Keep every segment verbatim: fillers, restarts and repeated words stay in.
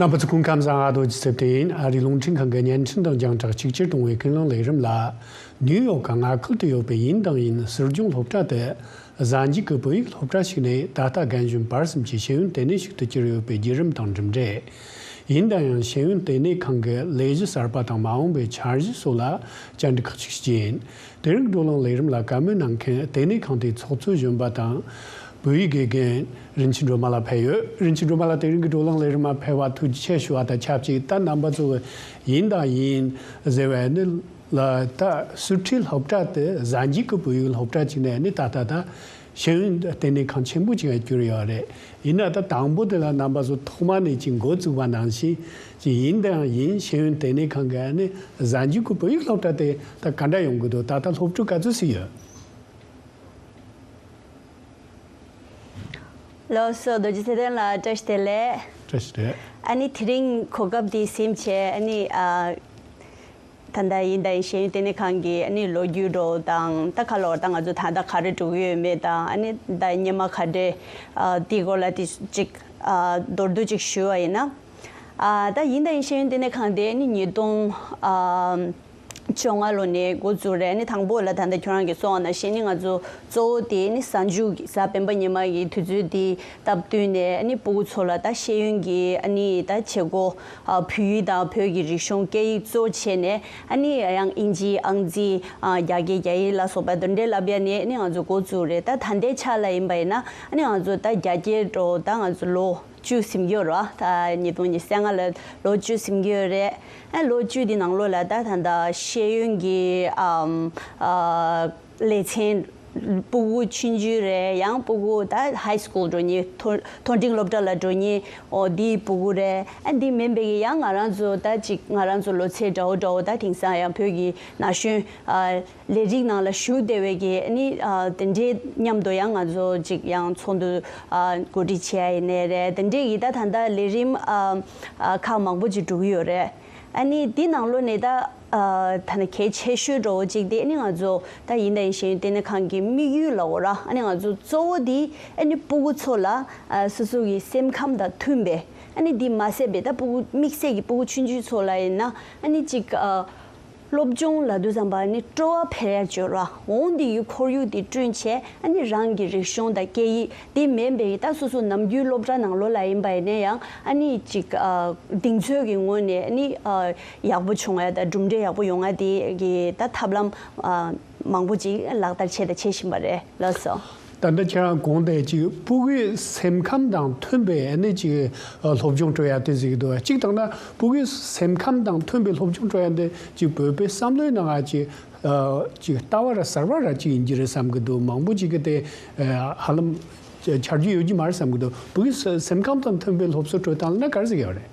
རྣམ་པ་ཚོ་སྐུ་ཁམས་བཟང་། ཨ་རྡོ་རྗེ་ཚེ་བརྟན་ཡིན། ཨ་རིའི་རླུང་འཕྲིན་ཁང་གི་བརྙན་འཕྲིན་དང་རྒྱང་བསྒྲགས་གཅིག་གྱུར་གཏོང་བའི་ཀུན་གླེང་ལས་རིམ་ལ། ནིའུ་ཡོག་གི་མངའ་ཁུལ་དུ་ཡོད་པའི་ཡིན་དང་ཡིན་ཟུར་སྦྱོང་སློབ་གྲྭ་དེ། གཟའ་མཇུག་གི་བོད་ཡིག་སློབ་གྲྭ་ཞིག་ནས་ད་ལྟ་རྒན་གཞོན་བར་གསུམ་གྱི་ཤེས་ཡོན་ལྟེ་གནས་ཤིག་ཏུ་གྱུར་ཡོད་པའི་བརྒྱུད་རིམ་དང་འབྲེལ་འདྲིས། ཡིན་དང་ཡང་ཤེས་ཡོན་ལྟེ་གནས་ཁང་གི་ལས་གཞི་གསར་པ་དང་མ་འོངས་པའི་འཆར་གཞི་སོགས་ལ་བཅར་འདྲི་ཁག་ཅིག་བྱས་ཡིན། དེ་རིང་བགྲོ་གླེང་ལས་རིམ་ལ་བཀའ་མོལ་གནང་མཁན་ལྟེ་གནས་ཁང་དེའི་ཚོགས་གཙོ་གཞོན་པ་དང་། བོད་ཡིག་དགེ་རྒན་རིན་ཆེན་སྒྲོལ་མ་ལགས་ཕེབས་ཡོད། རིན་ཆེན་སྒྲོལ་མ་ལགས་དེ་རིང་གི་བགྲོ་གླེང་ལས་རིམ་མ་ཕེབས་པ་ཐུགས་རྗེ་ཆེ་ཞུ་བ་དང་ཆབས་ཅིག་ད་རྣམ་པ་ཚོ་ཡིན་དང་ཡིན་ཟེར་བའི་ནི་ལ་ད་སུ་ཁྲིའི་སློབ་གྲྭ་དེ་གཟའ་མཇུག་གི་བོད་ཡིག་སློབ་གྲྭ་ཅིག་ནས་ནི་ད་ད་ད། ཤེས་ཡོན་ལྟེ་གནས་ཁང་ཆེན་པོ་ཅིག་གྱུར་ཡོད་རེད། ཡིན་ན་ད་དང་པོ་དེ་ལ་རྣམ་པ་ཚོ་ཐོག་མ་ནས་ཅིག་འགོ་བཙུགས་པ་ནང་བཞིན་ཅིག་ཡིན་དང་ཡིན་ཤེས་ཡོན་ལྟེ་གནས་ཁང་གི་ནི་གཟའ་མཇུག་གི་བོད་ཡིག་སློབ་གྲྭ་དེ་ད་ག་འདྲ་ཡོང་གི་འདུག་ད་ལྟ་སློབ་ཕྲུག་ག་ཚོད་ཞིག་ཡོད། ལགས་སོ། རྡོ་རྗེ་ཚེ་བརྟན་ལགས་བཀྲ་ཤིས་བདེ་ལེགས། བཀྲ་ཤིས་བདེ་ལེགས། ཨ་ནི་དེ་རིང་གོ་སྐབས་འདི་ཟིན་བྱས་ཨ་ནི་ཨ། ད་ལྟ་ཡིན་དང་ཡིན་ཤེས་ཡོན་ལྟེ་གནས་ཁང་གི་ཨ་ནི་ལོ་རྒྱུས་འདྲ་བོ་དང་ད་ག་ལོར་ད་ང་ཚོ་ད་ལྟ་ག་རེ་འགྲོ་གི་ཡོད་མེད་དང་ཨ་ནི་ད་སྔོན་མ་ག་འདྲས་ཨ་དེའི་སྐོར་ལ་དེ་ཅིག་ཨ་མདོར་བསྡུས་ཅིག་ཞུ་བ་ཡིན་ན། ཨ་ད་ཡིན་དང་ཡིན་ཤེས་ཡོན་ལྟེ་གནས་ཁང་དེ་ཨ་ནི་ཉིས་སྟོང་ཨ་བཅོ་ལྔ་ལོ་ནས་འགོ་བཙུགས་རེད། ཨ་ནི་དང་པོ་ལ་ད་ལྟ་ཁྱོད་རང་གིས་གསུངས་པ་ནང་བཞིན་ནི་ང་ཚོ་གཙོ་བོ་དེ་ནི་གཟའ་མཇུག་གི་གཟའ་སྤེན་པ་ཉི་མ་གི་དུས་ཚོད་དེ་སྟབས་བསྟུན་ནས་ཨ་ནི་སྤུ་གུ་ཚོ་ལ་ད་ཤེས་ཡོན་གྱི་ཨ་ནི་ད་བྱེད་སྒོ་ཨ་བོད་ཡིག་དང་བོད་ཀྱི་རིག་གཞུང་སྐད་ཡིག་གཙོ་བྱས་ནས་ཨ་ནི་ཡང་ཨིན་ཇི་ཨང་རྩིས་ཨ་རྒྱ་སྐད་རྒྱ་ཡིག་ལ་སོགས་པ་དེ་འདྲའི་བསླབ་ཡ་ནས་ཨ་ནི་ང་ཚོ་འགོ་བཙུགས་རེད། ད་ད་ལྟའི་ཆ་ལ་ཡིན་པ་ཡིན་ན་ཨ་ནི་ང་ཚོ་ད་རྒྱ་སྐད་འདྲ་བོ་ད་ང་ཚོ་ལོ་བཅུ་ཟིན་གྱི་ཡོད་རེད་བ། ད་ཉིས་སྟོང་ཉི་ཤུ་རྩ་ལྔ་ལ་ལོ་བཅུ་ཟིན་གྱི་ཡོད་རེད། ཨ་ལོ་བཅུ་དེ་ནང་ལོགས་ལ་ད་ད་ད་ཤེས་ཡོན་གྱི་ཨམ་ཨ་ལེ་ཚན་སྤུ་གུ་ཆུང་ཆུང་རེད། ཡང་སྤུ་གུ་ད་ཧའི་སི་ཀུལ་འགྲོ་མཁན་མཐོ་མཐོ་འབྲིང་སློབ་གྲྭ་ལ་འགྲོ་མཁན་ཨོ་དེའི་སྤུ་གུ་རེད། ཨ་འདི་མིན་པའི་ཡང་ང་རང་ཚོ་ད་ཅིག་ང་རང་ཚོ་ལོ་ཚད་འདྲ་བོ་འདྲ་བོ་ད་དེང་སང་ཡང་བོད་ཀྱི་ན་གཞོན་ཨ་ལས་རིགས་ནང་ལ་ཞུགས་བསྡད་པའི་གི་ཨ་ནི་ཨ་དེ་འདྲའི་མཉམ་དུ་ཡང་ང་ཚོ་ཅིག་ཡང་ཚོགས་འདུ་ཨ་གོ་སྒྲིག་བྱས་ཡིན་ནའི་རེད། དེ་འདྲའི་གི་ད་ད་ལྟ་ལས་རིམ་ཨ་ཨ་ཁག་མང་པོ་ཅིག་འགྲོ་གི་ཡོད་རེད། ཨ་ནི་འདི་ནང་ལོགས་ནས་ད་ཨ་ད་ནི་གལ་ཆེ་ཤོས་འདྲ་བོ་ཅིག་དེ་ཨ་ནི་ང་ཚོ་ད་ཡིན་ད་ཡིན་ཤེས་ཡོན་ལྟེ་གནས་ཁང་གི་དམིགས་ཡུལ་ལ་འོ་ར་ཨ་ནི་ང་ཚོ་གཙོ་བོ་དེ་ཨ་ནི་སྤུ་གུ་ཚོ་ལ་ཨ་སོ་སོ་གི་སེམས་ཁམས་དང་མཐུན་པའི་ཨ་ནི་འདི་མ་ཟད་པའི་ད་སྤུ་གུ་དམིགས་བསལ་གྱི་སྤུ་གུ་ཆུང་ཆུང་ཚོ་ལ་ཡིན་ན་ཨ་ནི་ཅིག་ཨ། སློབ་སྦྱོང་ལབ་དུས་ཙམ་པ་ནི་སྤྲོ་བ་འཕེལ་ཡ་བྱོས་ར། འོང་འདི་ཡི་ཁོར་ཡུག་འདི་བསྐྲུན་བྱས་ཨ་ནི་རང་གི་རིག་གཞུང་དང་སྐད་ཡིག་འདི་མིན་པའི་ད་སོ་སོ་ནམ་རྒྱུན་སློབ་གྲྭ་ནང་ལོགས་ལ་ཡིན་པ་ཡིན་ན་ཡང་ཨ་ནི་ཅིག་ཨ་གདེང་ཚོད་ཀྱི་ངོས་ནས་ཨ་ནི་ཨ་ཡག་པོ་བྱུང་ཡ་དང་གྲུབ་འབྲས་ཡག་པོ་ཡོང་ཡ་དེ་གི་ད་ཐབས་ལམ་ཨ་མང་པོ་ཅིག་ལག་བསྟར་བྱས་དང་བྱེད་བཞིན་པ་རེད། ལགས་སོ། ད་ལྟ་ཁྱེད་རང་གོང་དེ་ཅིག་སྤུ་གུའི་སེམས་ཁམས་དང་མཐུན་པའི་ཨ་ནི་ཅིག་ཨ་སློབ་སྦྱོང་སྤྲོད་ཡ་དེ་ཟེར་གྱི་འདུག་ཅིག་དང་ན་སྤུ་གུའི་སེམས་ཁམས་དང་མཐུན་པའི་སློབ་སྦྱོང་སྤྲོད་ཡ་དེ་ཅིག་བོད་པའི་བསམ་བློའི་ནང་ང་ཅིག་ཨ་ཅིག་ལྟ་བ་ར་གསར་བ་ར་ཅིག་ཡིན་གྱི་རེད་བསམ་གྱི་འདུག་མང་པོ་ཅིག་གི་དེ་ཨ་ཧ་ལམ་ཆ་རྒྱུས་ཡོད་ཀྱི་མ་རེད་བསམ་གྱི་འདུག་སྤུ་གུའི་སེམས་ཁམས་དང་མཐུན་པའི་སློབ་གསོ་སྤྲོད་སྟངས་ལ་ན་ག་རེ་ཟེར་གྱི་ཡོད་རེད།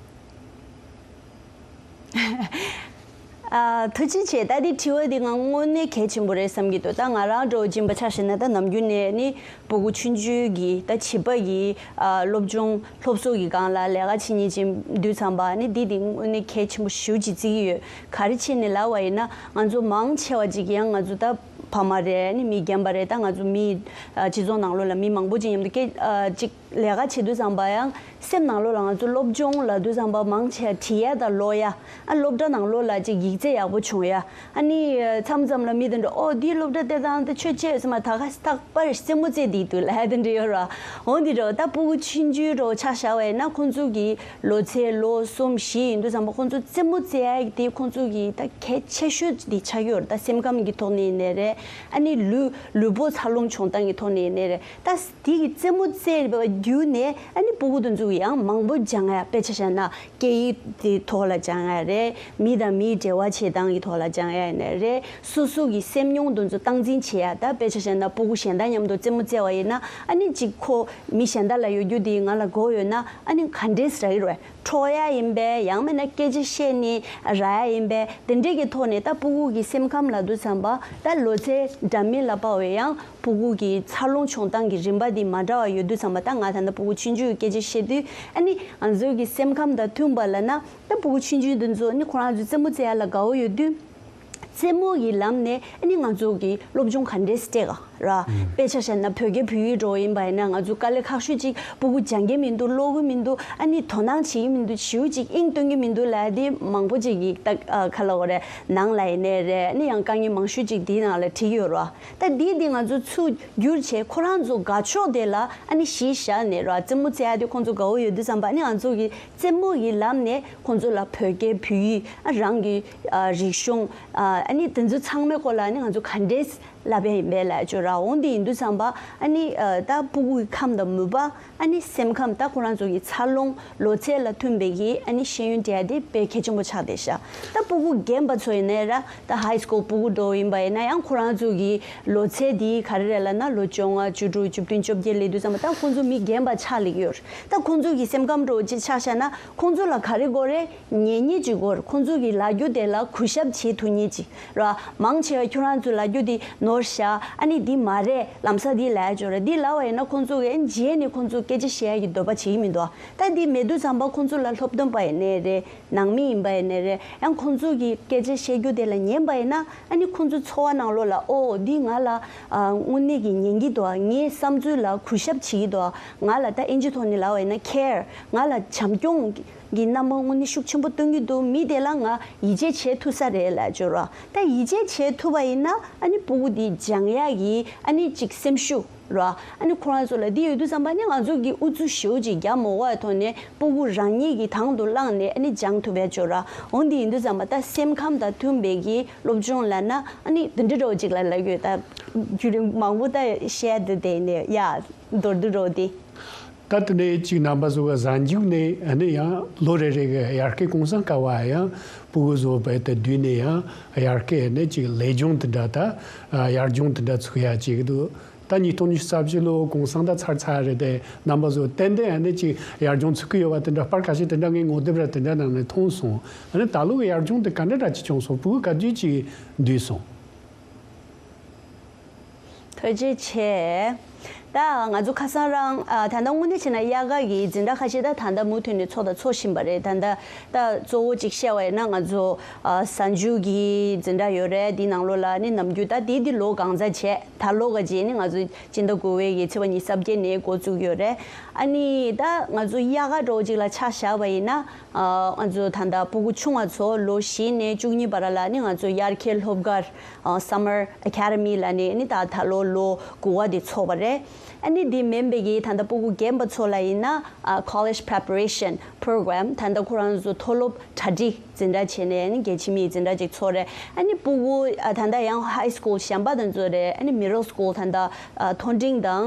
ཨ་ཐུགས་རྗེ་ཆེ། ད་འདི་དྲི་བ་འདི་ང་དངོས་གནས་གལ་ཆེན་པོ་རེད་བསམ་གྱི་འདུག་ད་ང་རང་འདྲ་བོ་སྦྱིན་པ་ཆ་བཞག་ན་ད་ནམ་རྒྱུན་ནས་ནི་སྤུ་གུ་ཆུང་ཆུང་གི་ད་བྱིས་པ་གི་ཨ་སློབ་སྦྱོང་སློབ་གསོ་གི་སྒང་ལ་ལས་ཀ་བྱེད་མཁན་ཅིག་དུས་ཙམ་པ་ནི་འདི་འདི་དངོས་གནས་གལ་ཆེན་པོ་ཞེ་པོ་ཅིག་བརྩི་གི་ཡོད། ག་རེ་བྱས་ནས་ལབ་པ་ཡིན་ན་ང་ཚོ་མང་ཆེ་བ་ཅིག་ཡང་ང་ཚོ་ད་ཕ་མ་རེད་ནི་མི་རྒན་པ་རེད། ད་ང་ཚོ་མི་ཨ་སྤྱི་ཚོགས་ནང་ལོགས་ལ་མི་མང་པོ་ཅིག་མཉམ་དུ་སྐད་ཨ་ཅིག་ལས་ཀ་བྱེད་དུས་ཙམ་པ་ཡང་སེམས་ནང་ལོགས་ལ་ང་ཚོ་སློབ་སྦྱོང་ལབ་དུས་ཙམ་པ་མང་ཆེ་བ་བྲིས་ཡ་དང་ཀློག་ཡ། ཨ་སློབ་གྲྭ་ནང་ལོགས་ལ་ཅིག་ཡིག་ཚད་ཡག་པོ་བྱུང་ཡ། ཨ་ནི་མཚམས་མཚམས་ལ་མི་དེ་འདྲ་ཨོ་འདིའི་སློབ་གྲྭ་དེ་དང་དེ་ཆོས་བྱེད་ཟེར་མ་ད་ག་ད་པར་རྩེད་མོ་རྩེ་འདི་འདུག་ལབ་ཡ་དེ་འདྲ་ཡོད་ར། འོ་འདི་འདྲ་ད་སྤུ་གུ་ཆུང་ཆུང་འདྲ་ཆ་བཞག་པ་ཡིན་ན་ཁོང་ཚོ་གི་ལོ་ཚད་ལོ་གསུམ་བཞི་ཡིན་དུས་ཙམ་པ་ཁོང་ཚོ་རྩེད་མོ་རྩེ་ཡ་དེ་ཁོང་ཚོ་གི་ད་གལ་ཆེ་ཤོས་འདི་ཆགས་ཀྱི་ཡོད་ར། ད་སེམས་ཁམས་ཀྱི་ཐོག་ནས་ཡིན་ནའི་རེད། ཨ་ནི་ལུས་ལུས་པོ་འཚར་ལོངས་བྱུང་སྟངས་ཀྱི་ཐོག་ནས་ཡིན་ནའི་རེད། ད་དེ་གི་རྩེད་མོ་རྩེ་བ་བརྒྱུད་ནས་ཨ་ནི་སྤུ་གུ་དེ་ཚོ་ཡང་མང་པོ་སྦྱང་ཡ། དཔེ་ཆ་བཞག་ན་སྐད་ཡིག་དེ་ཐོག་ལ་སྦྱང་ཡ་རེད། མི་དང་མིའི་འབྲེལ་བ་བྱེད་སྟངས་ཀྱི་ཐོག་ལ་སྦྱང་ཡ་ཡིན་ནའི་རེད། སོ་སོ་གི་སེམས་མྱོང་དེ་ཚོ་སྟངས་འཛིན་བྱེད་ཡ། ད་དཔེ་ཆ་བཞག་ན་སྤུ་གུ་གཞན་དག་མཉམ་དུ་རྩེད་མོ་རྩེ་བ་ཡིན་ན་ཨ་ནི་གཅིག་ཁོ་མི་གཞན་དག་ལ་ཡོད་རྒྱུ་དེ་ང་ལ་དགོས་ཡོད་ན་ཨ་ནི་ག་འདྲས་ར་ཡོད་རེད། འཕྲོག་ཡ་ཡིན་པས་ཡང་མིན་ན་སྐད་ཆ་བཤད་ནས་ར་ཡ་ཡིན་པས་དེ་འདྲས་ཀྱི་ཐོག་ནས་ད་སྤུ་གུ་གི་སེམས་ཁམས་ལབ་དུས་ཙམ་པ་ད་ལོ་ཚད་འདྲ་མིན་ལ་དཔག་པའི་ཡང་སྤུ་གུ་གི་འཚར་ལོངས་བྱུང་སྟངས་ཀྱི་རིམ་པ་འདི་མ་འདྲ་བ་ཡོད་དུས་ཙམ་པ་ད་ང་ད་ལྟ་སྤུ་གུ་ཆུང་ཆུང་གི་སྐད་ཆ་བཤད་དུས་ཨ་ནི་ང་ཚོའི་གི་སེམས་ཁམས་དང་མཐུན་པ་ལབ་ན་ད་སྤུ་གུ་ཆུང་ཆུང་འདི་ཚོ་ཨ་ནི་ཁོ་རང་ཚོ་རྩེད་མོ་རྩེ་ཡ་ལ་དགའ་བོ་ཡོད་དུས། རྩེད་མོ་གི་ལམ་ནས་ཨ་ནི་ང་ཚོ་གི་སློབ་སྦྱོང་ག་འདྲས་སྤྲད་ག་ར། དཔེ་ཆ་བཞག་ན་བོད་སྐད་བོད་ཡིག་འགྲོ་ཡིན་པ་ཡིན་ན་ང་ཚོ་དཀའ་ལས་ཁག་ཤོས་ཅིག་སྤུ་གུ་སྦྱང་གི་མི་འདུག་ཀློག་གི་མི་འདུག་ཨ་ནི་དོ་སྣང་བྱེད་ཀྱི་མི་འདུག་ཞེ་པོ་ཅིག་དབྱིངས་སྟོན་གྱི་མི་འདུག་ལབ་དེ་མང་པོ་ཅིག་གིས་ད་ག་ལབ་དགོས་རེད། ནང་ལ་ཡིན་ནའི་རེད། ཨ་ནི་ཡང་དཀའ་ངལ་མང་ཤོས་ཅིག་དེའི་ནང་ལ་འཕྲད་ཀྱི་ཡོད་རེད། ད་འདི་འདི་ང་ཚོ་ཚུར་བསྒྱུར་བྱས་ཁོ་རང་ཚོ་དགའ་ཕྱོགས་དེ་ལ་ཨ་ནི་གཞི་བཞག་ནས་རེད། རྩེད་མོ་རྩེ་ཡ་དེ་ཁོང་ཚོ་དགའ་བོ་ཡོད་དུས་ཙམ་པ་ཨ་ནི་ང་ཚོ་གི་རྩེད་མོ་ཡི་ལམ་ནས་ཁོང་ཚོ་ལ་བོད་སྐད་བོད་ཡིག་ཨ་རང་གི་ཨ་རིག་གཞུང་ཨ་ཨ་ནི་དེ་ཚོ་ཚང་མའི་སྐོར་ལ་ཨ་ནི་ང་ཚོ་ག་འདྲས་བསླབ་པ་ཡིན་པས་ལབ་ཅོ་ར། འོང་དེ་ཡིན་དུས་ཙམ་པ་ཨ་ནི་ཨ་ད་སྤུ་གུའི་ཁམས་དང་མོས་པ་ཨ་ནི་སེམས་ཁམས་ད་ཁོ་རང་ཚོ་གི་འཚར་ལོངས་ལོ་ཚད་ལ་མཐུན་པའི་གི་ཨ་ནི་ཤེས་ཡོན་སྤྲད་ཡ་དེ་དཔེ་གལ་ཆེན་པོ་ཆགས་བསྡད་ཤག་ད་སྤུ་གུ་རྒན་པ་ཚོ་ཡིན་ནའི་ར་ད་ཧའི་སྐུལ་སྤུ་གུ་འགྲོ་ཡིན་པ་ཡིན་ན་ཡང་ཁོ་རང་ཚོ་གི་ལོ་ཚད་དེ་ག་རེ་རེད་ལབ་ན་ལོ་བཅོ་ལྔ་བཅུ་དྲུག་བཅུ་བདུན་བཅོ་བརྒྱད་སླེབས་དུས་ཙམ་པ་ད་ཁོང་ཚོ་མི་རྒན་པ་ཆགས་ལེགས་ཡོད་རེད། ད་ཁོང་ཚོ་གི་སེམས་ཁམས་འགྲོ་ཅིག་ཆགས་བཞག་ན་ཁོང་ཚོ་ལ་ག་རེ་དགོས་རེད། ཉན་མཁན་ཅིག་དགོས་རེད། ཁོང་ཚོ་གི་ལབ་རྒྱུ་དེ་ལ་གུས་ཞབས་བྱེད་ཐུབ་མཁན་ཅིག་ར། མང་ཆེ་བ་ཁྱོད་རང་ཚོ་ལབ་རྒྱུ་དེ་ནོར་བཞག་ཨ་ནི་འདི་མ་རེད་ལམ་སང་འདི་ལབ་ཡ་ཅོ་ར། འདི་ལབ་པ་ཡིན་ན་ཁོང་ཚོ་གི་རྗེས་ནས་ཁོང་ཚོ་སྐད་ཆ་བཤད་ཡ་གི་འདོད་པ་བྱེད་ཀྱི་མི་འདུག་ད་འདི་མེད་དུས་ཙམ་པ་ཁོང་ཚོ་ལ་སློབ་སྟོན་པ་ཡིན་ནའི་རེད། ནང་མི་ཡིན་པ་ཡིན་ནའི་རེད། ཡང་ཁོང་ཚོ་གི་སྐད་ཆ་བཤད་རྒྱུ་དེ་ལ་ཉན་པ་ཡིན་ན་ཨ་ནི་ཁོང་ཚོ་འཚོ་བ་ནང་ལོགས་ལ་ཨོ་འདི་ང་ལ་ཨ་དངོས་གནས་ཀྱི་ཉན་གྱི་འདུག་ངའི་བསམ་ཚུལ་ལ་གུས་ཞབས་བྱེད་ཀྱི་འདུག་ང་ལ་ད་ཨིན་ཇི་ཐོག་ནས་ལབ་པ་ཡིན་ན་ཁེར་ང་ལ་བྱམས་སྐྱོང་གི་རྣམ་པ་དངོས་གནས་ཤུགས་ཆེན་པོ་སྟོན་གྱི་འདུག་མི་དེ་ལ་ང་ཡིད་ཆེས་བྱེད་ཐུབ་ས་རེད་ལབ་ཅོ་ར། ད་ཡིད་ཆེས་བྱེད་ཐུབ་པ་ཡིན་ན་ཨ་ནི་སྤུ་གུ་འདི་སྦྱང་ཡག་གི་ཨ་ནི་ཅིག་སེམས་ཤུགས་ར། ཨ་ནི་ཁོ་རང་ཚོ་ལ་འདི་ཡོད་དུས་ཙམ་པ་ནི་ང་ཚོ་གི་ཨུ་ཚུགས་ཞེ་པོ་ཅིག་རྒྱག་མ་དགོས་པའི་ཐོག་ནས་སྤུ་གུ་རང་ཉིད་ཀྱིས་དང་དུ་བླངས་ནས་ཨ་ནི་སྦྱང་ཐུབ་པའི་ཅོ་ར། འོ་འདི་ཡིན་དུས་ཙམ་པ་ད་སེམས་ཁམས་དང་མཐུན་པའི་གི་སློབ་སྦྱོང་ལབ་ན་ཨ་ནི་འདི་འདྲ་འདྲ་བོ་ཅིག་ལ་ལབ་ཡོད། ད་རྒྱུན་རིང་མང་པོ་ད་བཤད་དེ་དེ་ནས་ཡ་མདོར་བསྡུས་འདྲ་བོ་དེ། ད་དེ་ནས་ཅིག་རྣམ་པ་ཚོ་གི་གཟའ་མཇུག་ནས་ཨ་ནི་ཡང་ལོ་རེ་རེ་གི་དབྱར་ཁའི་གུང་སེང་སྐབས་ཡང་སྤུ་གུ་ཚོ་རྦད་དེ་བསྡུས་ནས་ཡང་དབྱར་ཁའི་ཨ་ནི་ཅིག་ལས་སྦྱོང་དེ་འདྲ་ད་དབྱར་སྦྱོང་དེ་འདྲ་ཚུགས་ཡ་ཅིག་འདུག་ད་ཉིས་སྟོང་ཉི་ཤུ་རྩ་བཞི་ལོ་གུང་སེང་ད་ཚར་ཚར་རེད་དེ་རྣམ་པ་ཚོ་ཏན་ཏན་ཨ་ནི་ཅིག་དབྱར་སྦྱོང་ཚུགས་ཀྱི་ཡོད་པ་དེ་འདྲ་པར་ཁ་ཤས་དེ་འདྲ་ངས་ངོ་དེབ་ར་དེ་འདྲ་ནང་ནས་མཐོང་སོང་། ཨ་ནི་ད་ལོ་གི་དབྱར་སྦྱོང་དེ་ག་འདྲ་འདྲ་ཅིག་བྱུང་སོང་། སྤུ་གུ་ག་དུས་ཅིག་འདུས་སོང་། ཐུགས་རྗེ་ཆེ། ད་ང་ཚོ་ཁ་སང་རང་ཨ་ད་ལྟ་དངོས་གནས་བྱས་ན་དབྱར་ཁ་གི་འཛིན་གྲྭ་ཁ་ཤས་ད་ད་ལྟ་མུ་མཐུད་ནས་འཚོགས་དང་འཚོགས་བཞིན་པ་རེད། ད་ལྟ་ད་གཙོ་བོ་གཅིག་བཤད་པ་ཡིན་ན་ང་ཚོ་ཨ་གཟའ་མཇུག་གི་འཛིན་གྲྭ་ཡོད་རེད། འདི་ནང་ལོགས་ལ་ནི་ནམ་རྒྱུན་ད་འདི་འདི་ལོ་གང་ཚ་བྱས་ད་ལོ་ག་རྗེས་ནི་ང་ཚོ་སྤྱི་ཟླ་དགུ་པའི་གི་ཚེས་པ་ཉི་ཤུ་རྩ་བརྒྱད་ནས་འགོ་བཙུགས་ཡོད་རེད། ཨ་ནི་ད་ང་ཚོ་དབྱར་ཁ་འདྲ་བོ་གཅིག་ལ་ཆ་བཞག་པ་ཡིན་ན། ང་ཚོ་ད་ལྟ་སྤུ་གུ་ཆུང་བ་ཚོ་ལོ་བཞི་ནས་བཅུ་གཉིས་བར་ལ་ནི་ང་ཚོ་དབྱར་ཁའི་སློབ་གར་Summer Academy ལ་ནི་ནི་ད་ད་ལོ་ལོ་དགུ་པ་དེ་ཚོགས་པ་རེད། ཨ་ནི་འདི་མིན་པའི་གི་ད་ལྟ་སྤུ་གུ་རྒན་པ་ཚོ་ལ་ཡིན་ན་College Preparation Program ད་ལྟ་ཁོ་རང་ཚོ་མཐོ་སློབ་གྲ་སྒྲིག་འཛིན་གྲྭ་བྱས་ནས་ནི་རྒྱལ་ཕྱི་མིའི་འཛིན་གྲྭ་ཅིག་ཚོགས་རེད། ཨ་ནི་སྤུ་གུ་ད་ལྟ་ཡང་High School གཞན་པ་དེ་ཚོ་རེད། ཨ་ནི་Middle School ད་ལྟ་མཐོ་འབྲིང་དང་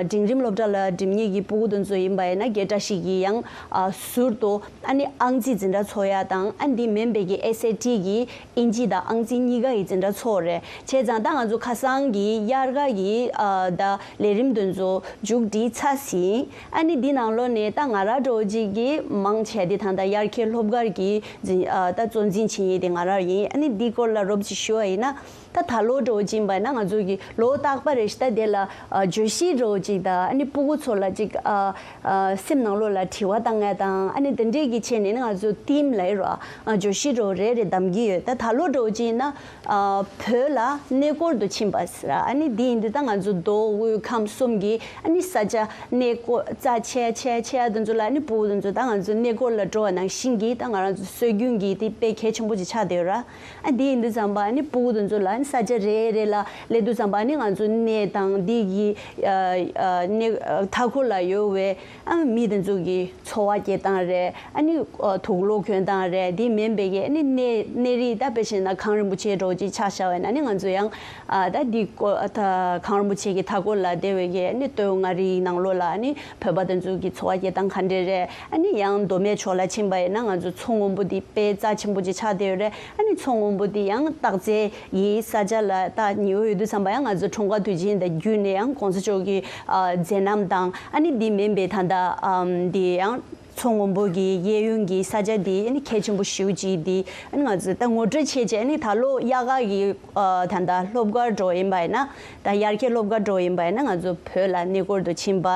འབྲིང་རིམ་སློབ་གྲྭ་ལ་འགྲིམ་མཁན་གྱི་སྤུ་གུ་དེ་ཚོ་ཡིན་པ་ཡིན་ན་སྐད་གྲགས་ཤིག་གི་ཡང་ཟུར་དུ་ཨ་ནི་ཨང་རྩིས་འཛིན་གྲྭ་ཚོགས་ཡ་དང་ཨ་འདི་མིན་པའི་གི་SAT གི་ཨིན་ཇི་དང་ཨང་རྩིས་གཉིས་ཀ་ཡི་འཛིན་གྲྭ་ཚོགས་རེད། བྱས་ཙང་ད་ང་ཚོ་ཁ་སང་གི་དབྱར་ཁ་གི་ཨ་ད་ལས་རིམ་དེ་ཚོ་མཇུག་སྒྲིལ་ཚར་ཟིན། ཨ་ནི་འདི་ནང་ལོགས་ནས་ད་ང་རང་འདྲ་བོ་ཅིག་གི་མང་ཆེ་དེ་ད་ལྟ་དབྱར་ཁའི་སློབ་གར་གི་འཛིན་ཨ་ད་གཙོ་འཛིན་བྱེད་མཁན་དེ་ང་རང་ཡིན། ཨ་ནི་འདི་སྐོར་ལ་རོབ་ཅིག་ཞུ་བ་ཡིན་ན། ད་ད་ལོ་འདྲ་བོ་ཅིག་ཡིན་པ་ན་ང་ཚོ་གི་ལོ་རྟག་པ་རེ་ཞིག་ད་དེ་ལ་ཨ་བརྗོད་གཞི་འདྲ་བོ་ཅིག་དང་ཨ་ནི་སྤུ་གུ་ཚོ་ལ་ཅིག་ཨ་ཨ་སེམས་ནང་ལོགས་ལ་དྲི་བ་བཏང་ཡ་དང་ཨ་ནི་དེ་འདྲས་ཀྱི་ཆེད་ནས་ནི་ང་ཚོ་theme ལབ་ཡོད་ར། ཨ་བརྗོད་གཞི་འདྲ་བོ་རེ་རེ་བདམས་ཀྱི་ཡོད། ད་ད་ལོ་འདྲ་བོ་ཅིག་ཡིན་ན་ཨ་བོད་ལ་གནས་སྐོར་དུ་ཕྱིན་པ་ཟེར་ར། ཨ་ནི་འདི་ཡིན་དུས་ད་ང་ཚོ་མདོ་དབུས་ཁམས་གསུམ་གྱི་ཨ་ནི་ས་ཆ་གནས་སྐོར་རྩ་ཆེ་ཆེ་ཆེ་དེ་ཚོ་ལ་ཨ་ནི་སྤུ་གུ་དེ་ཚོ་ད་ང་ཚོ་གནས་སྐོར་ལ་འགྲོ་བ་ནང་བཞིན་གྱི་ད་ང་རང་ཚོ་སྲོལ་རྒྱུན་གྱི་དེ་དཔེ་གལ་ཆེན་པོ་ཅིག་ཆགས་བསྡད་ཡོད་ར། ཨ་འདི་ཡིན་དུས་ཙམ་པ་ནི་སྤུ་གུ་དེ་ཚོ་ལ་ནི་ས་ཆ་རེ་རེ་ལ་སླེབས་དུས་ཙམ་པ་ནི་ང་ཚོ་གནས་དང་འདི་གི་ཨ་ཨ་གནས་ཨ་མཐའ་འཁོར་ལ་ཡོད་པའི་ཨ་མི་དེ་ཚོ་གི་འཚོ་བ་སྐྱེལ་སྟངས་རེད། ཨ་ནི་ཨ་དུག་ལོག་གྱོན་སྟངས་རེད། འདི་མིན་པའི་གི་ཨ་ནི་གནས་གནས་རིས་ད་དཔེ་བྱས་ན་གངས་རིན་པོ་ཆེ་འདྲ་བོ་ཅིག་ཆ་བཞག་པ་ཡིན་ན་ནི་ང་ཚོ་ཡང་ཨ་ད་འདི་ཀོ་ཨ་ད་གངས་རིན་པོ་ཆེ་གི་མཐའ་འཁོར་ལ་བསྡད་པའི་གི་ཨ་ནི་སྟོད་མངའ་རིས་ནང་ལོགས་ལ་ཨ་ནི་བོད་པ་དེ་ཚོ་གི་འཚོ་བ་སྐྱེལ་སྟངས་ག་འདྲས་རེད། ཨ་ནི་ཡང་མདོ་སྨད་ཕྱོགས་ལ་ཕྱིན་པ་ཡིན་ན་ང་ཚོ་མཚོ་སྔོན་པོ་འདི་དཔེ་རྩ་ཆེན་པོ་ཅིག་ཆགས་བསྡད་ཡོད་རེད། ཨ་ནི་མཚོ་སྔོན་པོ་འདི་ཡང་སྟག་རྩེ་ཡི་ས་ཆ་ལ་ད་ཉེ་བོ་ཡོད་དུས་ཙམ་པ་ཡང་ང་ཚོ་འཁྲུངས་སྐར་དུས་ཆེན་དང་བརྒྱུད་ནས་ཡང་གོང་ས་མཆོག་གི་ཨ་མཛད་རྣམ་དང་ཨ་ནི་འདི་མིན་པའི་ད་ལྟ་ཨམ་འདི་ཡང་མཚོ་སྔོན་པོ་གི་གཡས་གཡོན་གྱི་ས་ཆ་འདི་ཨ་ནི་གལ་ཆེན་པོ་ཞེ་པོ་ཅིག་འདི་ཨ་ནི་ང་ཚོ་ད་ངོ་སྤྲོད་བྱས་རྗེས་ཨ་ནི་ད་ལོ་དབྱར་ཁ་གི་ཨ་ད་ལྟ་སློབ་གར་འགྲོ་ཡིན་པ་ཡིན་ན་ད་དབྱར་ཁའི་སློབ་གར་འགྲོ་ཡིན་པ་ཡིན་ན་ང་ཚོ་བོད་ལ་གནས་སྐོར་དུ་ཕྱིན་པ།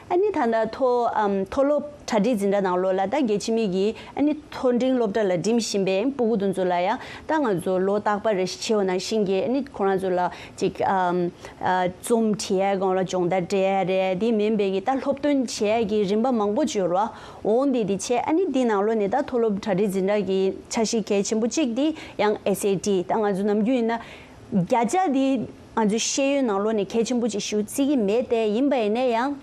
ཨ་ནི་ད་ལྟ་མཐོ་ཨམ་མཐོ་སློབ་ གྲ་སྒྲིག་འཛིན་གྲྭ་ནང་ལོགས་ལ་ད་རྒྱལ་ཕྱི་མི་གི་ཨ་ནི་མཐོ་འབྲིང་སློབ་གྲྭ་ལ་འགྲིམ་བཞིན་པའི་སྤུ་གུ་དེ་ཚོ་ལ་ཡང་ད་ང་ཚོ་ལོ་རྟག་པ་རེ་བཞིན་བྱེད་འོ་ནང་བཞིན་གྱི་ཨ་ནི་ཁོ་རང་ཚོ་ལ་ཅིག་ཨམ་ཨ་རྩོམ་བྲིས་ཡ་སྒང་ལ་སྦྱོང་བརྡར་སྤྲད་ཡ་རེད། དེ་མིན་པའི་གི་ད་སློབ་སྟོན་བྱེད་ཡ་གི་རིམ་པ་མང་པོ་ཅིག་ཡོད་རེད་བ། འོང་དེ་དེ་བྱས་ཨ་ནི་འདི་ནང་ལོགས་ནས་ད་མཐོ་སློབ་གྲ་སྒྲིག་འཛིན་གྲྭ་གི་འཆར་གཞི་གལ་ཆེན་པོ་གཅིག་དེ་ཡང་ཨེས་ཨེ་ཊི། ད་ང་ཚོ་ནམ་རྒྱུན་ཡིན་ན་བརྒྱ་ཆ་དེ་ང་ཚོ་ཤེས་ཡོན་ནང་ལོགས་ནས་གལ་ཆེན་པོ་ཅིག་ཞུ་བརྩི་གི་མེད་དེ། ཡིན་པ་ཡིན་ན་ཡང་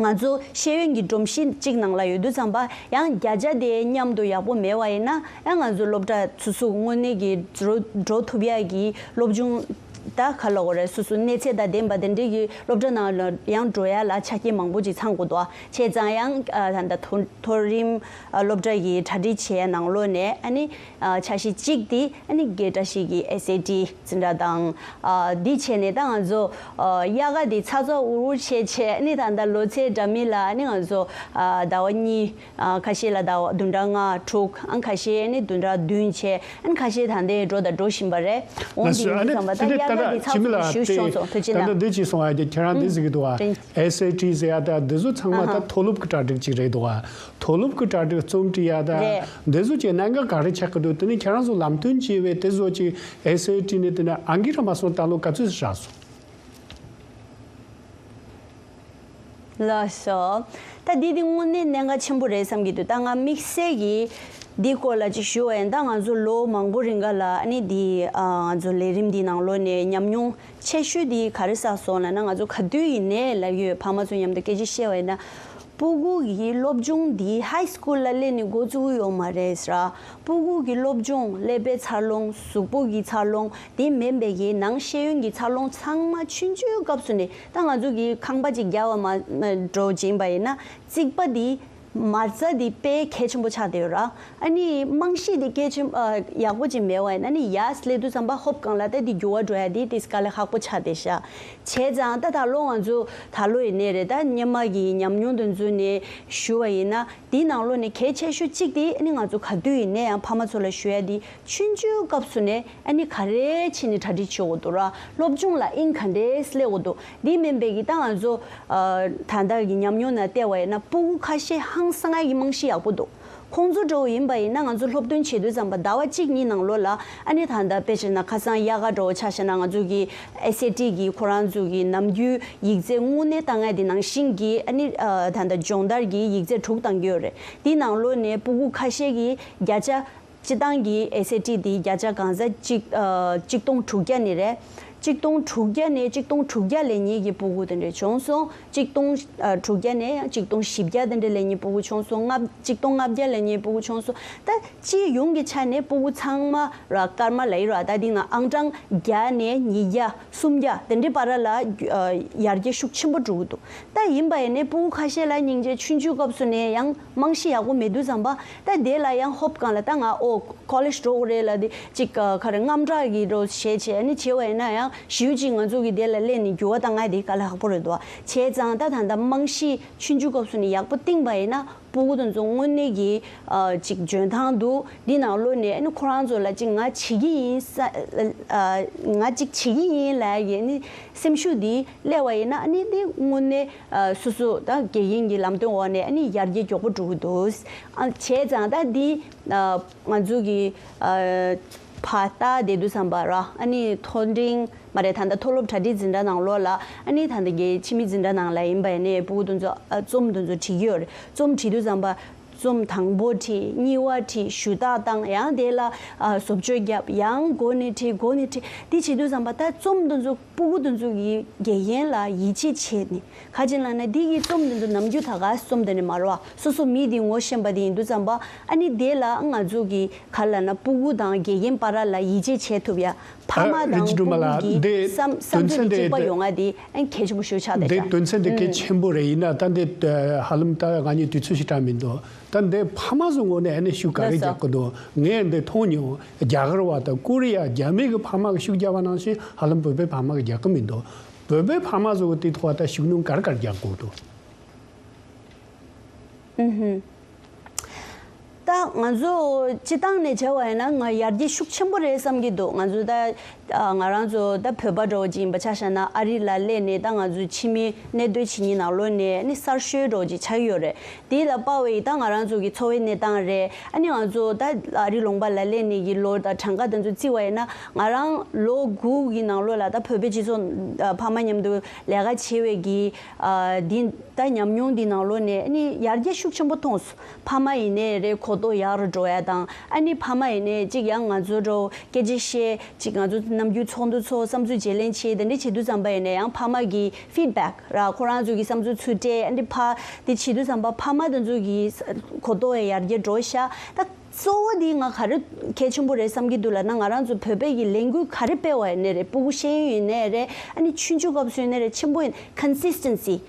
ང་ཚོ་ཤེས་ཡོན་གྱི་སྒྲོམ་གཞི་གཅིག་ནང་ལ་ཡོད་དུས་ཙམ་པ་ཡང་བརྒྱ་ཆ་དེ་མཉམ་དུ་ཡག་པོ་མེད་པ་ཡིན་ན་ཡང་ང་ཚོ་སློབ་གྲྭ་སོ་སོ་དངོས་གནས་ཀྱི་འགྲོ་འགྲོ་ཐུབ་ཡ་གི་སློབ་སྦྱོང་ད་ག་ལ་གོ་རེད། སོ་སོ་གནས་ཚད་དང་ལྡན་པ་དེ་འདྲའི་གི་སློབ་གྲྭ་ནང་ལ་ཡང་འགྲོ་ཡ་ལ་ཆ་རྐྱེན་མང་པོ་ཅིག་ཚང་དགོས་འདུག་བ། བྱས་ཙང་ཡང་ཨ་ད་ལྟ་མཐོ་མཐོ་རིམ་ཨ་སློབ་གྲྭ་གི་གྲ་སྒྲིག་བྱེད་ཡ་ནང་ལོགས་ནས་ཨ་ནི་ཨ་འཆར་གཞི་གཅིག་དེ་ཨ་ནི་རྒྱལ་བཀྲ་ཤིས་ཀྱི་ཨེས་ཨེ་ཊི་འཛིན་གྲྭ་དང་། ཨ་འདི་བྱས་ནས་ད་ང་ཚོ་ཨ་དབྱར་ཁ་དེ་ཚ་ཚ་འུར་འུར་བྱས་བྱས་ཨ་ནི་ད་ལྟ་ལོ་ཚད་འདྲ་མིན་ལ་ཨ་ནི་ང་ཚོ་ཨ་ཟླ་བ་གཉིས། ཨ་ཁ་ཤས་ལ་ཟླ་བ་བདུན་ཕྲག་ལྔ་དྲུག་ཨ་ཁ་ཤས་ནི་བདུན་ཕྲག་བདུན་བྱས་ཨ་ཁ་ཤས་ད་ལྟའི་འགྲོ་དང་འགྲོ་བཞིན་པ་རེད། འོང་ལགས་སོ། དེ་ཨ་ནི་ཡིན་ཙམ་པ་ད་དེ་ནས་དབྱར་ད་ཁ་ལ་དེ་ཚགས་ཆུ་མི་ཚུད་ལ་ཞུ་དེ་ཤོང་སོང་ཐུགས་རྗེ་ད་གནང་། ལྟ་འདི་ཅིག་སོང་ཨ་དེ་ཁྱེད་རང་འདི་ཟེར་གི་འདུག་ཨ། དྲན། ཨེས་ཨེ་ཊི་ཟེར་ཡ་ད་འདི་ཚོ་ཚང་མ་ད་ཨ་ཧ། མཐོ་སློབ་ཀྱི་གྲ་སྒྲིག་ཅིག་རེད་འདུག་ཨ། མཐོ་སློབ་ཀྱི་གྲ་སྒྲིག་རྩོམ་བྲིས་ཡ་ད་རེད། འདི་ཚོ་ཅིག་གནད་འགག་ག་རེ་ཆགས་ཀྱི་འདུག་དེ་ནི་ཁྱེད་རང་ཚོ་ལམ་སྟོན་བྱས་པའི་དེ་ཚོ་ཅིག་ཨེས་ཨེ་ཊི་ནས་དེ་ནས་ཨང་ཀི་ར་མ་སོང་ད་ལོ་ག་ཚོད་ཞིག་རག་སོང་། ལགས་སོ། ད་འདི་འདི་དངོས་གནས་གནད་འགག་ཆེན་པོ་རེད་བསམ་གྱི་འདུག་ད་ང་དམིགས་བསལ་གྱིས་འདི་སྐོར་ལ་ཅིག་ཞུ་བ་ཡིན། ད་ང་ཚོ་ལོ་མང་པོ་རིང་ག་ལ་ཨ་ནི་འདི་ཨ་ང་ཚོ་ལས་རིམ་འདི་ནང་ལོགས་ནས་ཉམས་མྱོང་ཆེ་ཤོས་འདི་ག་རེ་བསགས་སོང་ལབ་ན། ང་ཚོ་ག་དུས་ཡིན་ནའི་ལབ་ཡོད། ཕ་མ་ཚོ་མཉམ་དུ་སྐད་ཆ་བཤད་པ་ཡིན་ན། སྤུ་གུ་གི་སློབ་སྦྱོང་འདི་ཧའི་སི་ཀུལ་ལ་སླེབས་ནས་འགོ་བཙུགས་ཡོད་མ་རེད་ཟེར། སྤུ་གུ་གི་སློབ་སྦྱོང་ཀླད་པའི་འཚར་ལོངས། གཟུགས་པོ་གི་འཚར་ལོངས། དེ་མིན་པའི་གི་ནང་ཤེས་ཡོན་གྱི་འཚར་ལོངས་ཚང་མ་ཆུང་ཆུང་སྐབས་སུ་ནས། ད་ང་ཚོ་གི་ཁང་པ་ཅིག་རྒྱབ་པ་མ་མ་འགྲོ་བྱིན་པ་ཡིན་ན་རྩིག་པ་འདི་མ་རྩ་འདི་དཔེ་གལ་ཆེན་པོ་ཆགས་བསྡད་ཡོད་ར། ཨ་ནི་རྨང་གཞི་འདི་གལ་ཆེན་ཨ་ཡག་པོ་ཅིག་མེད་པ་ཡིན་ན་ནི་ཡར་སླེབས་དུས་ཙམ་པ་ཧོབ་སྒང་ལ་ད་འདི་འགྱུར་བ་འགྲོ་ཡ་འདི་ཏིས་དཀའ་ལས་ཁག་པོ་ཆགས་བསྡད་ཤག་བྱས་ཙང་ད་ད་ལོ་ང་ཚོ་ད་ལོ་ཡིན་ནའི་རེད། ད་སྔོན་མ་གི་ཉམས་མྱོང་དེ་ཚོ་ནས་ཞུ་བ་ཡིན་ན། འདིའི་ནང་ལོགས་ནས་གལ་ཆེ་ཤོས་གཅིག་དེ་ཨ་ནི་ང་ཚོ་ག་དུས་ཡིན་ནའི་ཡང་ཕ་མ་ཚོ་ལ་ཞུ་ཡ་དེ། ཆུང་ཆུང་སྐབས་སུ་ནས་ཨ་ནི་ག་རེ་བྱས་ནས་གྲ་སྒྲིག་བྱེད་དགོས་འདུག་ར། སློབ་སྦྱོང་ལ་དབྱིངས་ག་འདྲས་སླེབས་དགོས་འདུག་འདི་མིན་པའི་གི་ད་ང་ཚོ་ཨ་ད་ལྟ་གི་ཉམས་མྱོང་ནང་བལྟས་པ་ཡིན་ན་སྤུ་གུ་ཁ་ཤས་ཧང་སང་ཡ་གི་རྨང་གཞི་ཡག་པོ་འདུག་ཁོང་ཚོ་འདྲ་བོ་ཡིན་པ་ཡིན་ན་ང་ཚོ་སློབ་སྟོན་བྱེད་དུས་ཙམ་པ་ཟླ་བ་གཅིག་གཉིས་ནང་ལོགས་ལ་ཨ་ནི་ད་ལྟ་དཔེ་བྱས་ན་ཁ་སང་དབྱར་ཁ་འདྲ་བོ་ཆ་བཞག་ན་ང་ཚོ་གི་ཨེས་ཨེ་ཊི་གི་ཁོ་རང་ཚོ་གི་ནམ་རྒྱུན་ཡིག་ཚད་དངོས་གནས་བཏང་ཡ་དེ་ནང་བཞིན་གྱི་ཨ་ནི་ཨ་ད་ལྟ་སྦྱོང་བརྡར་གྱི་ཡིག་ཚད་དྲུག་བཏང་གི་ཡོད་རེད། དེའི་ནང་ལོགས་ནས་སྤུ་གུ་ཁ་ཤས་ཀྱིས་བརྒྱ་ཆ། སྤྱི་བཏང་གི་ཨེས་ཨེ་ཊི་དེ་བརྒྱ་ཆ་གང་ས་གཅིག་ཨ་གཅིག་སྟོང་དྲུག་བརྒྱ་ནས་རེད། གཅིག་སྟོང་དྲུག་བརྒྱ་ནས་གཅིག་སྟོང་དྲུག་བརྒྱ་ལེན་མཁན་གྱི་སྤུ་གུ་དེ་འདྲ་བྱུང་སོང་། གཅིག་སྟོང་ཨ་དྲུག་བརྒྱ་ནས་གཅིག་སྟོང་བཞི་བརྒྱ་དེ་འདྲ་ལེན་མཁན་སྤུ་གུ་བྱུང་སོང་། ལྔ་གཅིག་སྟོང་ལྔ་བརྒྱ་ལེན་མཁན་སྤུ་གུ་བྱུང་སོང་། ད་སྤྱི་ཡོངས་ཀྱི་ཆ་ནས་སྤུ་གུ་ཚང་མ་ར་སྐར་མ་ལ་ཡིན་ར། ད་འདི་ན་ཨང་གྲངས་བརྒྱ་ནས་ཉིས་བརྒྱ། སུམ་བརྒྱ་དེ་འདྲའི་བར་ལ་ཨ་ཡར་རྒྱས་ཤུགས་ཆེན་པོ་འགྲོ་གི་འདུག་ད་ཡིན་པ་ཡིན་ནའི་སྤུ་གུ་ཁ་ཤས་ལ་སྙིང་རྗེ་ཆུང་ཆུང་སྐབས་སུ་ནས་ཡང་རྨང་གཞི་ཡག་པོ་མེད་དུས་ཙམ་པ་ད་དེ་ལ་ཡང་ཧོབ་སྒང་ལ་ད་ང་ཨོ་ཀོ་ལེཇ་འགྲོ་དགོས་རེད་ལབ་དེ་ཅིག་ག་རེ་དངངས་སྐྲག་གི་རོ་བྱས་བྱས་ནི་བྱས་པ་ཡིན་ན་ཡང་ཞེ་པོ་ཅིག་ང་ཚོ་གི་དེ་ལ་སླེབས་ནས་འགྱུར་བ་བཏང་ཡ་དེ་དཀའ་ལས་ཁག་པོ་རེད་འདུག་བྱས་ཙང་ད་ད་ལྟ་རྨང་གཞི་ཆུང་ཆུང་སྐབས་སུ་ནས་ཡག་པོ་བཏིང་པ་ཡིན་ན། སྤུ་གུ་དེ་ཚོ་དངོས་གནས་ཀྱི་ཨ་ཅིག་འཇོན་ཐང་འདུག་འདི་ནང་ལོགས་ནས་ཨ་ནི་ཁོ་རང་ཚོ་ལ་ཅིག་ང་བྱེད་ཀྱི་ཡིན་ས་ཨ་ང་ཅིག་བྱེད་ཀྱི་ཡིན་ལབ་ཡ་གི་ཨ་ནི་སེམས་ཤུགས་འདི་སླེབས་པ་ཡིན་ན་ཨ་ནི་འདི་དངོས་གནས་ཨ་སོ་སོ་ད་དགེ་རྒན་གྱི་ལམ་སྟོན་འོག་ནས་ཨ་ནི་ཡར་རྒྱས་མགྱོགས་པོ་འགྲོ་གི་འདུག་ཨ་བྱས་ཙང་ད་འདི་ཨ་ང་ཚོ་གི་ཨ་ཕར་ལྟ་བསྡད་དུས་ཙམ་པ་ར། ཨ་ནི་མཐོ་འབྲིང་མ་རེད། ད་ལྟ་མཐོ་སློབ་གྲ་སྒྲིག་འཛིན་གྲྭ་ནང་ལོགས་ལ་ཨ་ནི་ད་ལྟ་གི་ཕྱི་མི་འཛིན་གྲྭ་ནང་ལ་ཡིན་པ་ཡིན་ནའི་སྤུ་གུ་དེ་ཚོ་ཨ་རྩོམ་དེ་ཚོ་བྲིས་ཀྱི་ཡོད་རེད། རྩོམ་བྲིས་དུས་ཙམ་པ་རྩོམ་དང་པོ་བྲིས། གཉིས་པ་བྲིས། ཞུ་དག་བཏང་། ཡང་དེ་ལ་ཨ་བཟོ་བཅོས་བརྒྱབ། ཡང་འགོ་ནས་བྲིས། འགོ་ནས་བྲིས། འདི་བྱེད་དུས་ཙམ་པ་ད་རྩོམ་དེ་ཚོ་སྤུ་གུ་དེ་ཚོ་གི་དགེ་རྒན་ལ་ཡིད་ཆེས་བྱས་ནས། ག་ཅི་ལབ་ན་འདི་གི་རྩོམ་འདི་ཚོ་ནམ་རྒྱུན་ད་ག་རྩོམ་དེ་ནི་མ་རེད་བ། སོ་སོ་མི་དེ་ངོ་ཤེས་པ་དེ་ཡིན་དུས་ཙམ་པ་ཨ་ནི་དེ་ལ་ང་ཚོ་གི་ག་ལབ་ན་སྤུ་གུ་དང་དགེ་རྒན་བར་ལ་ཡིད་ཆེས་བྱེད་ཐུབ་ཡ། ཕ་མ་ཨ་རིན་དང་ཆེན་སྒྲོལ་མ་སྤུ་གུ་ལགས་གི་འདི་བསམ་བསམ་དོན་ཚུལ་ཚན་དེ་དེ་གཅིག་པ་ཡོང་ང་དེ་ཨ་ནི་གལ་ཆེན་པོ་ཞིག་ཆགས་བསྡད་འདི་ཤག་དོན་ཚན་དེ་ཧུམ། གལ་ཆེན་པོ་རེད། ཡིན་ན་ད་འདི་ཧ་ལམ་ད་ང་གཉིས་དུས་ཚོད་ཞིག་སྤྲད་མི་འདུག་ད་འདི་ཕ་མ་ཚོ་ངོས་ནས་ཨ་ནི་ཤུགས་ག་རེ་ལགས་སོ། རྒྱག་གི་འདུག་ངས་འདི་མཐོང་མྱོང་། རྒྱ་གར་བ་དང་ཀོ་རི་ཡ་རྒྱ་མི་གི་ཕ་མ་གི་ཤུགས་རྒྱག་པ་ནང་བཞིན་ཧ་ལམ་བོད་པའི་ཕ་མ་གི་རྒྱག་གི་མི་འདུག་བོད་པའི་ཕ་མ་ཚོ་གི་དེ་ཐོག་ད་ཤུགས་སྣོན་ག་རེ་ག་རེ་རྒྱག་དགོས་འདུག་ཨུ་ཧུམ། ད་ ད་ང་ཚོ་སྤྱི་བཏང་ནས་བྱས་པ་ཡིན་ན་ང་ཡར་རྒྱས་ཤུགས་ཆེན་པོ་རེད་བསམ་གྱི་འདུག་ང་ཚོ་ད་ང་རང་ཚོ་ད་བོད་པ་འདྲ་བོ་ཅིག་ཡིན་པ་ཆ་བཞག་ན་ཨ་རི་ལ་སླེབས་ནས་ད་ང་ཚོ་ཕྱི་མི་གནས་སྡོད་བྱེད་མཁན་ནང་ལོགས་ནས་ནི་གསར་ཤོས་འདྲ་བོ་ཅིག་ཆགས་ཀྱི་ཡོད་རེད། དེ་ལ་དཔག་པའི་ད་ང་རང་ཚོ་གི་འཚོ་བའི་གནས་སྟངས་རེད། ཨ་ནི་ང་ཚོ་ད་ཨ་རི་ལུང་པ་ལ་སླེབས་ནས་ཀྱི་ལོ་དང་གྲངས་ཀ་དེ་ཚོ་བརྩི་བ་ཡིན་ན་ང་རང་ལོ་དགུ་གི་ནང་ལོགས་ལ་ད་བོད་པའི་སྤྱི་ཚོགས་ཕ་མ་མཉམ་དུ་ལས་ཀ་བྱེད་པའི་གི་འདི་ད་ཉམས་མྱོང་འདི་ནང་ལོགས་ནས་ཨ་ནི་ཡར་རྒྱས་ཤུགས་ཆེན་པོ་མཐོང་སོང་། ཕ་མ་ཡིན་ནའི་རེད་གོ་རྟོགས་ཡག་རུ་འགྲོ་ཡ་དང་ཨ་ནི་ཕ་མ་ཡིན་ནའི་གཅིག་ཡང་ང་ཚོ་འདྲ་བོ་སྐད་ཆ་བཤད་གཅིག་ང་ཚོ་ནམ་རྒྱུན་ཚོགས་འདུ་ཚོགས་བསམ་ཚུལ་བརྗེ་ལེན་བྱེད་དེ་འདྲ་བྱེད་དུས་ཙམ་པ་ཡིན་ནའི་ཡང་ཕ་མ་གི་ཕིཌ་བེག་ར་ཁོ་རང་ཚོ་གི་བསམ་ཚུལ་ཚུར་སྤྲད་ཨ་ནི་ཕ་དེ་བྱེད་དུས་ཙམ་པ་ཕ་མ་དེ་ཚོ་གི་གོ་རྟོགས་ཡང་ཡར་རྒྱས་འགྲོ་ཤག་ད་གཙོ་བོ་དེ་ང་ག་རེ་གལ་ཆེན་པོ་རེད་བསམ་གྱི་འདུག་ལབ་ན་ང་རང་ཚོ་བོད་པའི་གི་ལས་འགུལ་ག་རེ་སྤེལ་བ་ཡིན་ནའི་རེད་ཕྲུ་གུ་ཤེས་ཡོན་ཡིན་ནའི་རེད་ཨ་ནི་ཆུང་ཆུང་སྐབས་སུ་ཡིན་ནའི་རེད་ཆེན་པོ་ཡིན་ཀོན་སིས་ཊེན་སི།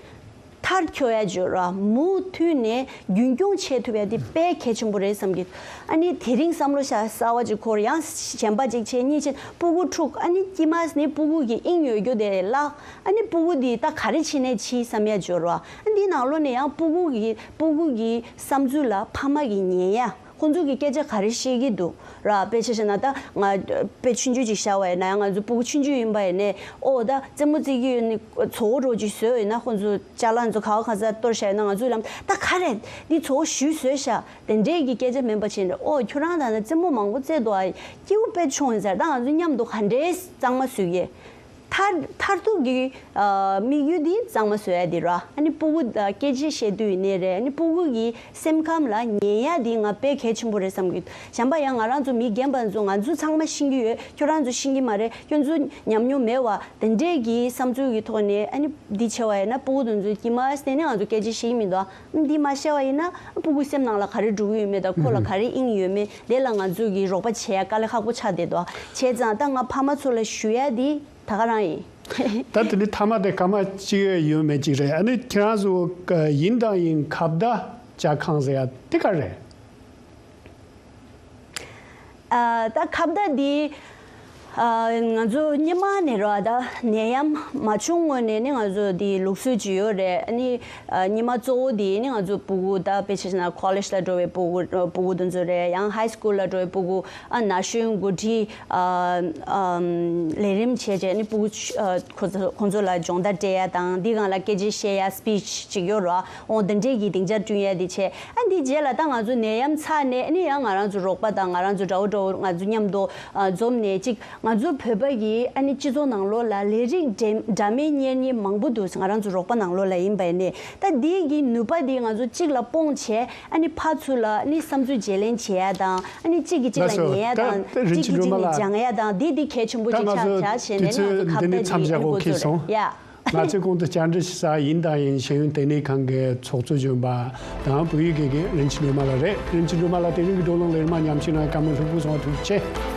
མཐར་འཁྱོལ་ཡ་བརྗོད་ར་མུ་མཐུད་ནས་རྒྱུན་སྐྱོང་བྱེད་ཐུབ་ཡ་དེ་དཔེ་གལ་ཆེན་པོ་རེད་བསམ་གྱི། ཨ་ནི་དེ་རིང་བསམ་བློ་བྱ་གསར་བ་ཅིག་འཁོར་ཡང་གཞན་པ་ཅིག་བྱས་གཉིས་བྱས་ཕྲུ་གུ་ཕྲུག་ཨ་ནི་དཀྱིལ་མ་ནི་ཕྲུ་གུ་གི་དབྱིངས་ཡོད་རྒྱུ་དེ་བརླག་ཨ་ནི་ཕྲུ་གུ་དེ་ད་ག་རེ་བྱེད་ནས་འཆི་བསམ་ཡ་བརྗོད་ར་ཨ་འདི་ནང་ལོགས་ནས་ཡང་ཕྲུ་གུ་གི་ཕྲུ་གུ་གི་བསམ་ཚུལ་ལ་ཕ་མ་གི་ཉན་ཡ། ཁོང་ཚོ་གི་སྐད་ཆ་ག་རེ་བཤད་ཀྱི་འདུག་ར། དཔེ་ཆ་བཞག་ན་ད་ང་དཔེ་ཆུང་ཆུང་ཅིག་བཞག་པ་ཡིན་ན་ཡང་ང་ཚོ་ཕྲུ་གུ་ཆུང་ཆུང་ཡིན་པ་ཡིན་ནའི་ཨོ་ད་རྩེད་མོ་རྩེ་གི་ཡོད་ནི་ཚོ་བོ་འདྲ་བོ་ཅིག་བཟོས་ཡོད་ན་ཁོང་ཚོ་ཅ་ལག་ཚོ་ག་བ་ག་ས་གཏོར་བཞག་ཡོད་ན་ང་ཚོས་ལམ་ད་ག་རེད་འདི་ཚོ་བོ་ཞུས་བཟོས་ཤག་དེ་འདྲས་ཀྱི་སྐད་ཆ་མིན་པ་བྱས་ནས་ཨོ་ཁྱོད་རང་ད་ནི་རྩེད་མོ་མང་པོ་རྩེས་འདུག་ཨ་སྐྱིད་པོ་དཔེ་བྱུང་ཡིན་ཟེར་ད་ང་ཚོ་མཉམ་དུ་ག་འདྲས་གཙང་མ་བཟོས་ཀྱི། མཐར་མཐར་ཐུག་གི་ཨ་དམིགས་ཡུལ་འདི་གཙང་མ་བཟོ་ཡ་འདི་ར། ཨ་ནི་ཕྲུ་གུ་ཨ་སྐད་ཆ་བཤད་དུས་ཡིན་ནའི་རེད། ཨ་ནི་ཕྲུ་གུ་གི་སེམས་ཁམས་ལ་ཉན་ཡ་འདི་ང་དཔེ་གལ་ཆེན་པོ་རེད་བསམ་གི། གཞན་པ་ཡང་ང་རང་ཚོ་མི་རྒན་པ་ཚོ་ང་ཚོ་ཚང་མ་ཤེས་ཀྱི་ཡོད། ཁྱོད་རང་ཚོ་ཤེས་ཀྱི་མ་རེད། ཁྱོད་ཚོ་ཉམས་མྱོང་མེད་བ། དེ་འདྲས་ཀྱི་བསམ་ཚུལ་གྱི་ཐོག་ནས་ཨ་ནི་འདི་བྱས་བ་ཡིན་ན་ཕྲུ་གུ་དེ་ཚོ་དཀྱིལ་མ་བསྟན་ནས་ང་ཚོ་སྐད་ཆ་བཤད་ཀྱི་མི་འདུག་ཨ། འདི་མ་བཤད་བ་ཡིན་ན་ཕྲུ་གུ་སེམས་ནང་ལ་ག་རེ་འགྲོ་གི་ཡོད་མེད་དང་ཁོ་ལ་ག་རེ་དབྱིངས་ཡོད་མེད་དེ་ལ་ང་ཚོ་གི་རོགས་པ་བྱེད་ཡ་དཀའ་ལས་ཁག་པོ་ཆགས་བསྡད་འདུག་ཨ། བྱས་ཙང་ད་ང་ཕ་མ་ཚོ་ལ་ཞུ་ཡ་འདི། ད་ག་རང་ཡིན། ད་དེ་ནི་ཐ་མ་དེ་སྐར་མ་གཅིག་ཡོད་མེད་ཅིག་རེད། ཨ་ནི་ཁྱེད་རང་ཚོ་ཡིན་དང་ཡིན་ཁ་བརྡ་བྱ་ཁང་ཟེར་ཡ་དེ་ག་རེད། ཨ་ད་ཁ་བརྡ་འདི་ཨ་ང་ཚོ་སྔོན་མ་ནས་རོ་ཨ་ད་ནད་ཡམས་མ་བྱུང་སྔོན་ནས་ནི་ང་ཚོ་འདི་ལུགས་སྲོལ་ཅིག་ཡོད་རེད། ཨ་ནི་ཨ་སྔོན་མ་གཙོ་བོ་འདི་ནི་ང་ཚོ་ཕྲུ་གུ་ད་དཔེ་ཆ་བཞག་ན་ཀོ་ལེཇ་ལ་འགྲོ་བའི་ཕྲུ་གུ་ཕྲུ་གུ་དེ་ཚོ་རེད། ཡང་ཧའི་སི་ཀུལ་ལ་འགྲོ་བའི་ཕྲུ་གུ། ཨ་ན་གཞོན་འགོ་ཁྲིད་ཨ་ཨམ་ལས་རིམ་བྱས་བྱས་ནི་ཕྲུ་གུ་ཨ་ཁོ་ཚོ་ཁོང་ཚོ་ལ་སྦྱོང་བརྡར་སྤྲད་ཡ་དང་འདི་སྒང་ལ་སྐད་ཆ་བཤད་ཡ་སི་པིཆ་ཅིག་ཡོད་རོ། འོ་འདི་འདྲས་ཀྱི་སྡིངས་ཆ་བསྐྲུན་ཡ་འདི་བྱས། ཨ་འདི་རྗེས་ལ་ད་ང་ཚོ་ནད་ཡམས་ཚར་ནས་ཨ་ནི་ཡང་ང་རང་ཚོ་རོགས་པ་དང་ང་རང་ཚོ་དགྲ་བོ་དགྲ་བོ་ང་ཚོ་མཉམ་དུ་ཨ་འཛོམས་ནས་ཅིག་ང་ཚོ་བོད་པ་གི་ཨ་ནི་སྤྱི་ཚོགས་ནང་ལོགས་ལ་ལས་རིགས་འདྲ་འདྲ་མིན་གཉེར་མཁན་མང་པོ་འདུག་ང་རང་ཚོ་རོགས་པ་ནང་ལོགས་ལ་ཡིན་པ་ཡིན་ནས་ད་འདི་གི་ནུས་པ་འདི་ང་ཚོ་གཅིག་ལ་སྤུངས་བྱས་ཨ་ནི་ཕར་ཚུར་ལ་ཨ་ནི་བསམ་ཚུལ་བརྗེ་ལེན་བྱེད་ཡ་དང་ཨ་ནི་གཅིག་གིས་གཅིག་ལ་ལགས་སོ། ཉན་ཡ་ད་དང་རིན་གཅིག་ཆེན་གིས་སྒྲོལ་མ་གཅིག་ལ་ལ་སྦྱང་ཡ་དང་འདི་འདི་གལ་ཆེན་པོ་ད་ཅིག་ང་ཆགས་ཚོ་ཆགས་བྱས་ནས་དུས་ང་ཚོ་ཚོད་ཁ་འདི་བརྡ་ནས་འདི་འདི་མཚམས་འཇོག་འགོ་གོ་ཚོད་ཚུལ་རེད་ཡ། ང་ཚོས་གོང་དུ་བཅར་འདྲི་ཞུ་ས་ཡིན་དང་ཡིན་ཤེས་ཡོན་ལྟེ་གནས་ཁང་གི་ཚོགས་གཙོ་གཞོན་པ་དང་བོད་ཡིག་དགེ་རྒན་རིན་ཆེན་སྒྲོལ་མ་ལགས་རེད། རིན་ཆེན་སྒྲོལ་མ་ལགས་དེ་རིང་གི་བགྲོ་གླེང་ལས་རིམ་མ་ཉམས་ཞིབ་གནང་བཀའ་མོལ་ལྷུག་པོ་གསུངས་པ་ཐུགས་རྗེ་ཆེ།